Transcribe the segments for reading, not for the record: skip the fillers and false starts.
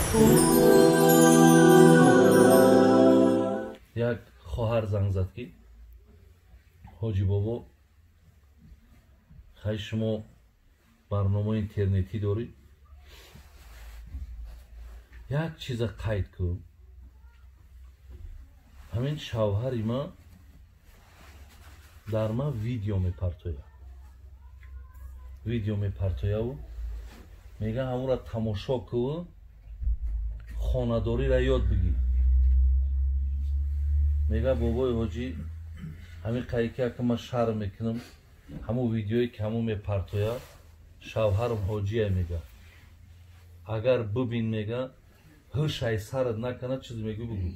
Як хоҳар занг зад, ки ҳоҷӣ бобо, хай шумо барномаи интернетӣ доред, як чиза қайд кун. Ҳамин шавҳари ман дар ман видео мепартояд, видео мепартояву мега ҳамонро тамошо кун, хонадориро ёд бигир. Мега бобои ҳоҷӣ, ҳамин қайки ки ман шарм мекунам, ҳамон видеое ки ҳамон мепартояд, шавҳарам ҳоҷия, мега агар бибин, мега ҳушай сарат накунад, чизе мегӯ бигӯ.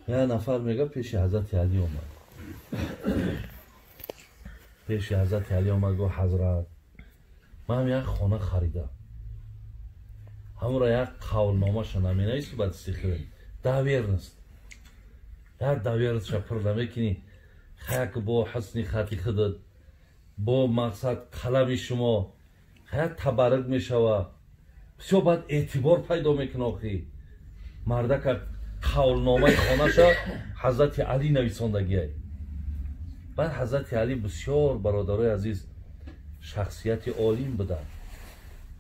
Як нафар мега пеши ҳазрати Алӣ омад, пеши ҳазрати Алӣ омад, гуфт: ҳазрат, ман як хона харидам, ҳамонро як қавлномаша наменависӣ, баъд истихра доверенность, як доверенностша пур намекунӣ, хаяк бо ҳусни хати худат, бо мақсад қалами шумо хаяк табаррук мешава, бисёр баъд эътибор пайдо мекуна. Охи мардака қавлномаи хонаша ҳазрати Алӣ нависондагиай. Баъд ҳазрати Алӣ бисёр, бародарои азиз, шахсияти олим буданд.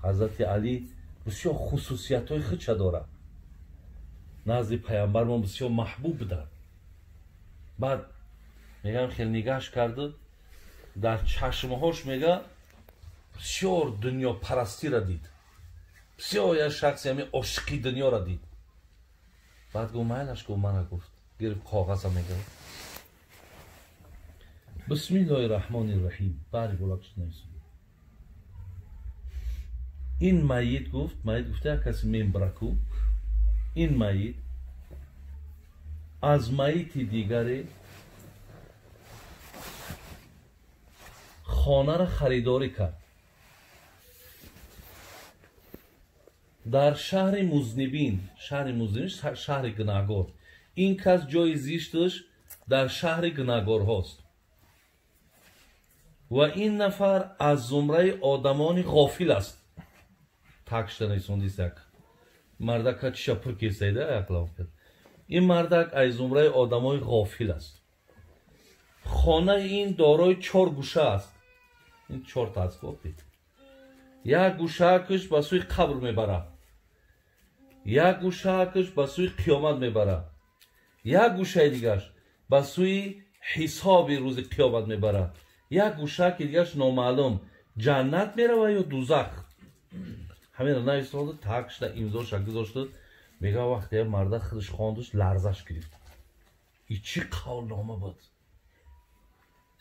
Ҳазрати Алӣ бисёр хусусиятҳои худша дорад, назди паямбармон бисёр маҳбуб буданд. Баъд мегам хел нигаҳш карду дар чашмҳош мега бисёр дунёпарастиро дид, бисёр як шахси ҳамин ошиқи дунёро дид. Баъд гуфт: майлаш, гуфт, мана, гуфт, гирифт коғаза, мега: бисмиллоҳи раҳмони раҳим, бари болакш нависо. Ин майит, гуфт, майит гуфта як каси мембраку, ин майит аз майити дигаре хонаро харидорӣ кард дар шаҳри Музнибин. Шаҳри Музнибин шаҳри гунаҳгор. Ин кас ҷои зишташ дар шаҳри гунаҳгорҳост ва ин нафар аз зумраи одамони ғофил аст. Такшта нависондист, як мардака чиша пур кесайда яклав кард. Ин мардак аз зумраи одамои ғофил аст. Хонаи ин дорои чор гӯша аст. Ин чорта аст, гуфтед. Як гӯшаакш ба сӯи қабр мебарад, як гӯшаакш ба сӯи қиёмат мебарад, як гӯшаи дигарш ба сӯи ҳисоби рӯзи қиёмат мебарад, як гӯшааки дигарш номаълум, ҷаннат мерава ё дузах. Ҳаминро нависонду такшда имзоша гузошта. Мега вақте як марда худаш хондуш, ларзаш гирифт. И чӣ қавлнома буд,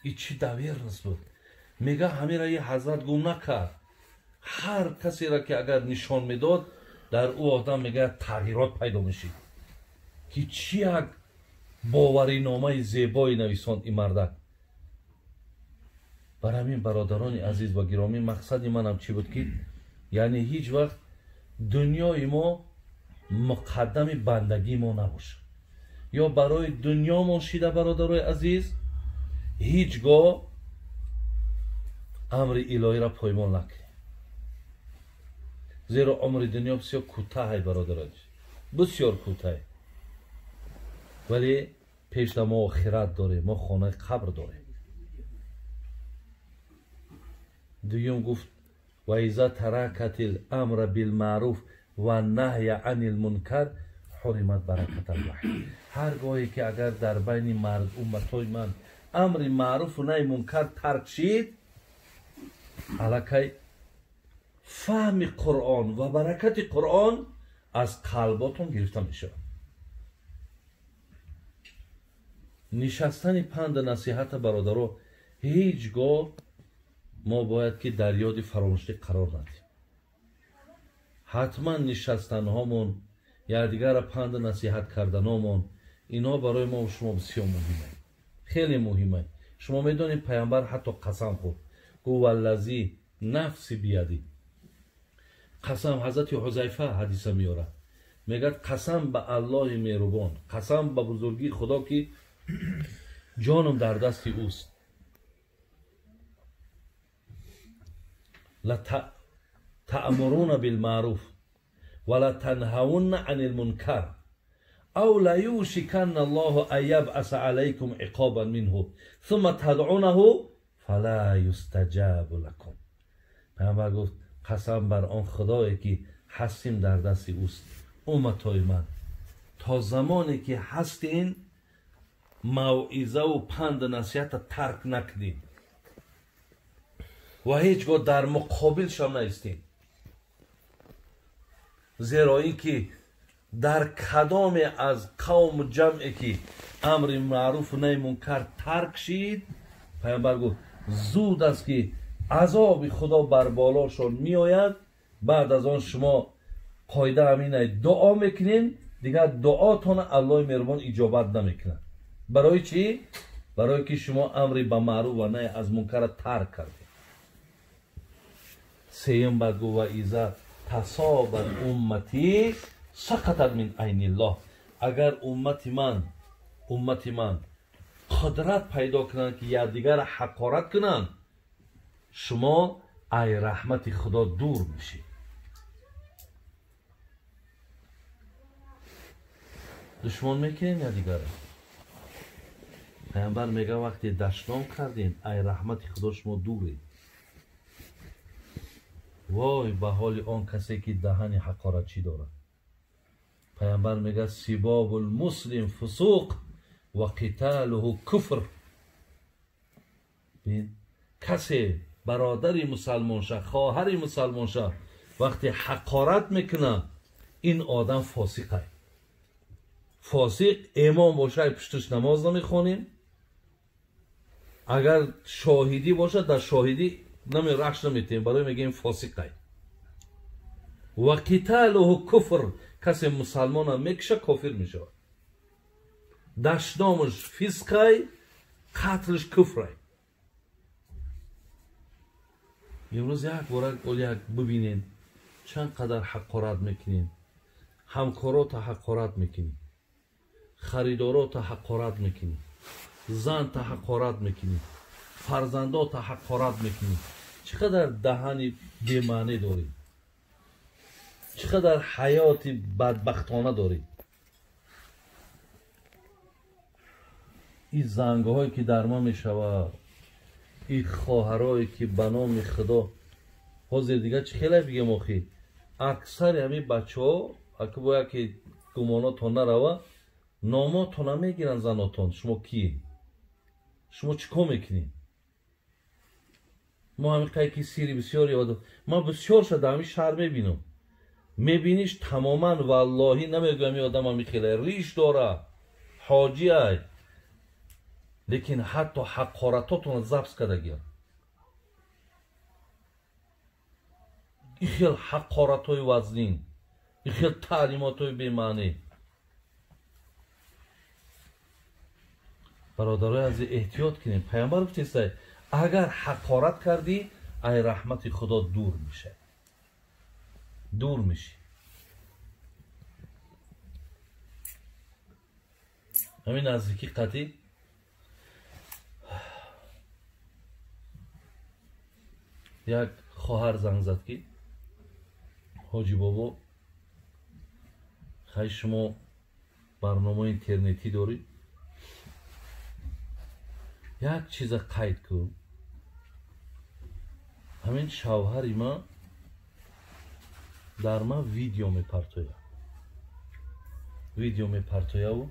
и чӣ доверенность буд! Мега ҳаминро и ҳазрат гум накард. Ҳар касеро ки агар нишон медод, дар ӯ одам мега тағйирот пайдо мешид, ки чӣ як бовариномаи зебое нависонд ин мардак. Бар ҳамин, бародарони азиз ва гиромӣ, мақсади манам чӣ буд, ки яъне ҳеҷ вақт дунёи мо муқаддами бандагии мо набошад ё барои дунёмон шида. Бародарои азиз, ҳеҷ гоҳ амри илоҳиро поймол накунем, зеро умри дунё бисёр кӯтаҳай, бародарои, бисёр кӯтаҳ, вале пешда мо охират дорем, мо хонаи қабр дорем. Дуюм гуфт: ва иза таракати ламра билмаъруф ва наҳя ани лмункар ҳуримат бараката лваҳй. Ҳар гоҳе ки агар дар байни умматҳои ман амри маъруфу наҳи мункар тарк шид, аллакай фаҳми Қуръон ва баракати Қуръон аз қалботон гирифта мешавад. Нишастани панду насиҳата, бародаро, ҳеҷ гоҳ мо бояд ки дар ёди фаромӯшӣ қарор надиҳем. Ҳатман нишастанҳомон, якдигарро панду насиҳат карданомон, инҳо барои мо шумо бисёр муҳиманд, хеле муҳиманд. Шумо медонед, паямбар ҳатто қасам хӯрд, гуфт: валлази нафси бияди, қасам. Ҳазрати Ҳузайфа ҳадиса меорад, мегӯяд: қасам ба Аллоҳи меҳрубон, қасам ба бузургии Худо, ки ҷонам дар дасти ӯст. لتأمرون بالمعروف ولا تنهون عن المنكر أو ليوشكن الله أن يبعث عليكم عقابا منه ثم تدعونه فلا يستجاب لكم. پیامبر گفت قسم بر آن خدایی که هستیم در دست اوست، امتای من تا زمانی که هستین موعظه و پند نصیحت ترک نکنین و هیچگاه در مقابلشان نیستین، زیرا اینکه در کدام از قوم جمعی که امر معروف و نهی منکر ترک شید، پیامبر گفت زود است که عذاب خدا بر بالاشان میآید. بعد از آن شما قاعده همینه، دعا میکنین دیگر دعاتون الله مهربان اجابت نمیکنه. برای چی؟ برای که شما امر به معروف و نهی از منکر ترک کردید. سیم بعد گفت و اذا تصابت امتی سقطت من عین الله. اگر امت من قدرت پیدا کنند که یکدیگر حقارت کنند، شما ای رحمت خدا دور میشید. دشمن میکنین یا دیگر؟ پیامبر میگه وقتی دشنام کردین ای رحمت خدا شما دورید. وای به حال آن کسی که دهن حقارتچی دارد. پیامبر میگه سباب المسلم فسوق و قتاله کفر. ببین کسی برادر مسلمان شه، خواهر مسلمان شه، وقتی حقارت میکنه این آدم فاسقه. فاسق امام باشه پشتش نماز نمیخونیم، اگر شاهدی باشه در شاهدی رخش نمیتیم، برای میگیم فاسقه. و قتاله کفر، کسی مسلمان هم میکشه کافر میشه. دشنامش فسقه، قتلش کفره. امروز یک بار یک ببینین چند قدر حقارت میکنین، همکارات حقارت میکنین، خریدارات حقارت میکنی، زن تا حقارت میکنی، فرزندات حقارت میکنی. چقدر دهن بی‌معنی داری، چقدر حیات بدبختانه داری. این زنگ‌هایی که در ما میشود، این خواهرایی که به نام خدا حاضر دیگه چه خیلی بگم آخی، اکثر همین بچه‌ها اگه باید که گماناتون نروه، ناماتون نمیگیرن زناتون. شما کیه؟ شما چیکار میکنین؟ ما همین قایی که سیری بسیار یاد، ما بسیار شده همین شهر میبینم، میبینیش تماما واللهی نمیگم این آدم همین خیلی ریش داره، حاجی ای، لیکن حتی حقارتاتون ضبط کردگی. این خیلی حقارت‌های وزنین، این خیلی تعلیمات‌های بی‌معنی. برادرای از احتیاط کنیم. پیامبر گفته اگر حقارت کردی ای رحمت خدا دور میشه، دور میشی. همین نزدیکی قطعی یک خواهر زنگ زد که حاجی بابا خیلی شما برنامه اینترنتی داری، یک چیز قید کن، همین شوهری ما در ما ویدیو میپرتویا، ویدیو میپرتویا و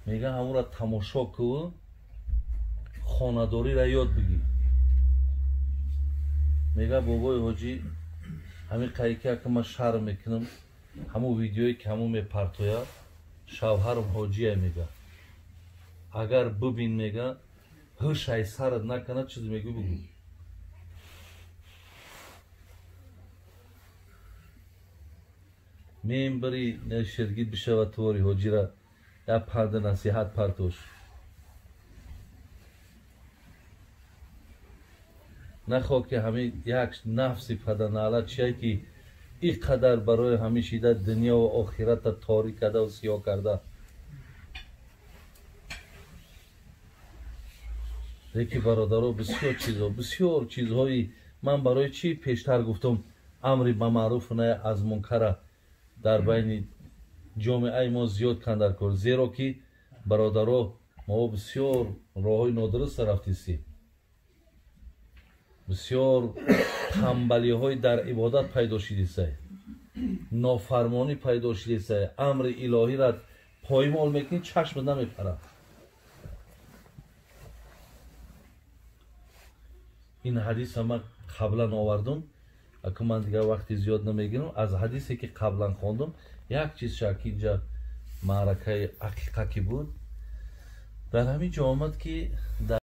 میگه همون را تماشا کن، خانه‌داری را یاد بگیر. میگه بابای حاجی همین قیکه که من شرم میکنم، همون ویدیویی که همون میپرتویا شوهرم حاجیه، میگه اگر ببین، میگه هوش ای سرت نکنه چیز میگه بگو. میم بری شرگید بشه و توری حاجی را یا پرد نصیحت پرتوش نخواه که همین یک نفسی پدر چیه که این قدر برای همیشه در دنیا و آخرت تاریک کرده و سیاه کرده. یکی برادرها بسیار چیزها، بسیار چیزهای Ман барои чӣ пештар гуфтам амри ба маъруф наҳй аз мункара дар байни ҷомеаи мо зиёд кандар кор, зеро ки бародаро мо бисёр роҳҳои нодуруст рафтистем, бисёр тамбалиҳои дар ибодат пайдо шидисай, нофармонӣ пайдо шидисай, амри илоҳиро поймол мекунӣ, чашм намепарад. Ин ҳадиса ман қаблан овардум, аку ман дигар вақти зиёд намегирам. Аз ҳадисе ки қаблан хондум як чиз ки инҷа маъракаи ақиқа ки буд, дар ҳамин ҷо омад ки дар